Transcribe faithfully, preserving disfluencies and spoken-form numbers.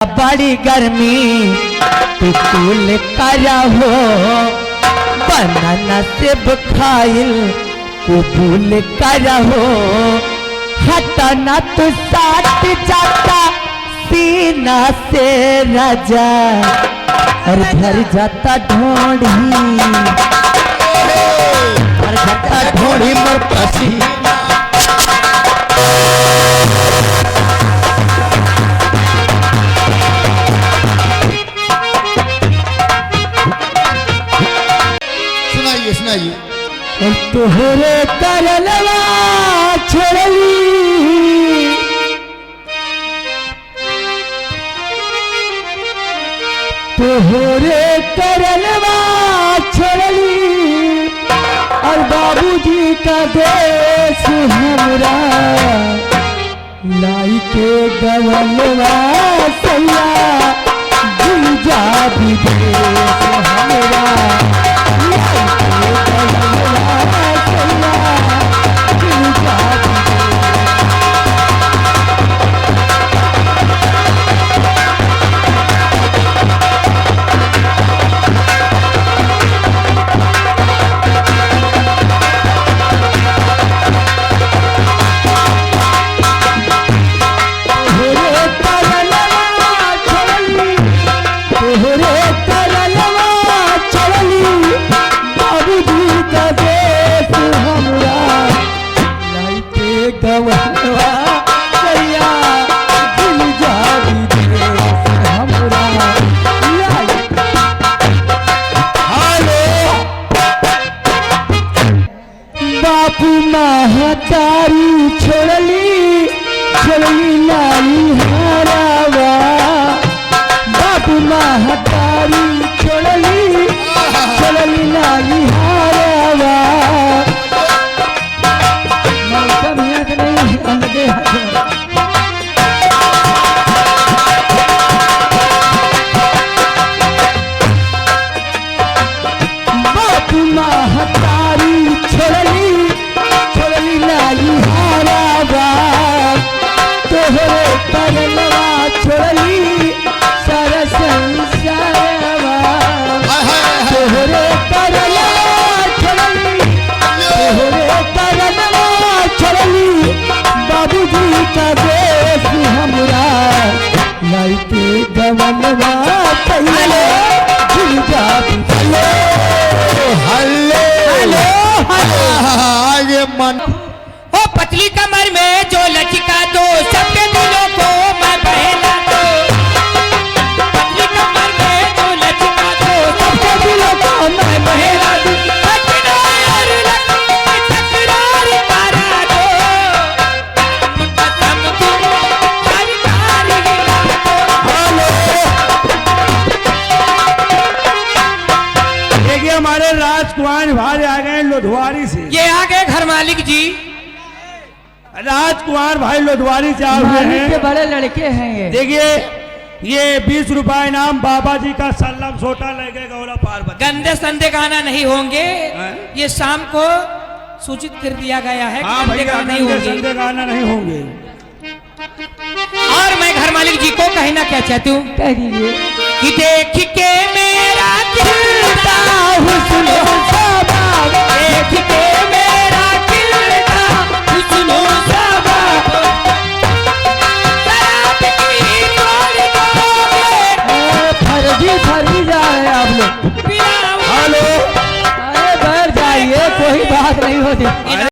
बड़ी गर्मी तू कूल करहो, बनाना सेब खाइल कबूल करहो। हटा ना तू साट जाता सीना से राजा, और भर जाता ढोढ़ी, भर जाता ढोढ़ी मोर पसीना। सुनाइए, सुनाइए। और तोहरे करलवा छोड़ली, तोहरे करलवा छोड़ली, और बाबूजी का देश हमरा। लाई के गवनवा सैया, दिल जा विदेश हमरा। लाई के गवनवा सैया, दिल जा विदेश। तोहरे करलवा छोड़ली, तोहरे करलवा छोड़ली, बाबूजी का देश हमरा। लाई के गवनवा सैया, दिल जा विदेश हमरा। लाई हेलो। बापू महतारी छोड़ली, छोड़ली नानी हरावा। बापू महतारी छोड़ली, छोड़ली नानी हरावा। मौसम यहाँ के नहीं, अलगे हटे। बाप महतारी छोड़ली, छोड़ली नाई हरावा। तोहरे करनवा छोड़ली, सारा संसारवा। हाय, हाय, हाय। तोहरे करनवा छोड़ली, तोहरे करनवा छोड़ली, बाबूजी का देश हमरा। लाई के गवनवा पहिले हेलो। भूल जाबू। हेलो, हेलो। हेलो, हेलो। आगे मन। ओ पतली कमर में जो लचका दो, सबके दिलों को मैं बहला दो। पतली कमर में जो लचका दो, सबके दिलों को मैं बहला दो। हटना और लखनऊ में तकरार करा दो। हेलो। देखिए, हमारे राजकुमार भाई आ गए लोधवारी से। ये आ गए घर मालिक जी। राजकुमार भाई लोधवारी से आ हुए मालिक हैं। के बड़े लड़के हैं ये। देखिए, ये बीस रुपया इनाम बाबा जी का सल्लम सोटा ले गए गौरा पार्वती। गंदे संदे गाना नहीं होंगे। हैं? ये शाम को सूचित कर दिया गया है कि हाँ गंदे भैया, गाना नहीं गंदे होंगे। संदे गाना नहीं होंगे। और मैं घर मालिक जी को कहना क्या चाहती हूँ कह दीजिए। कि देख के मेरा दिल का हुस्न साबा, देख के मेरा दिल का हुस्न साबा, शराब की तोड़ दोगे। ए, फर्जी, फर्जी जा रहे हैं आप लोग। पिलाओ। हेलो। अरे बैठ जाइए, कोई बात नहीं होती।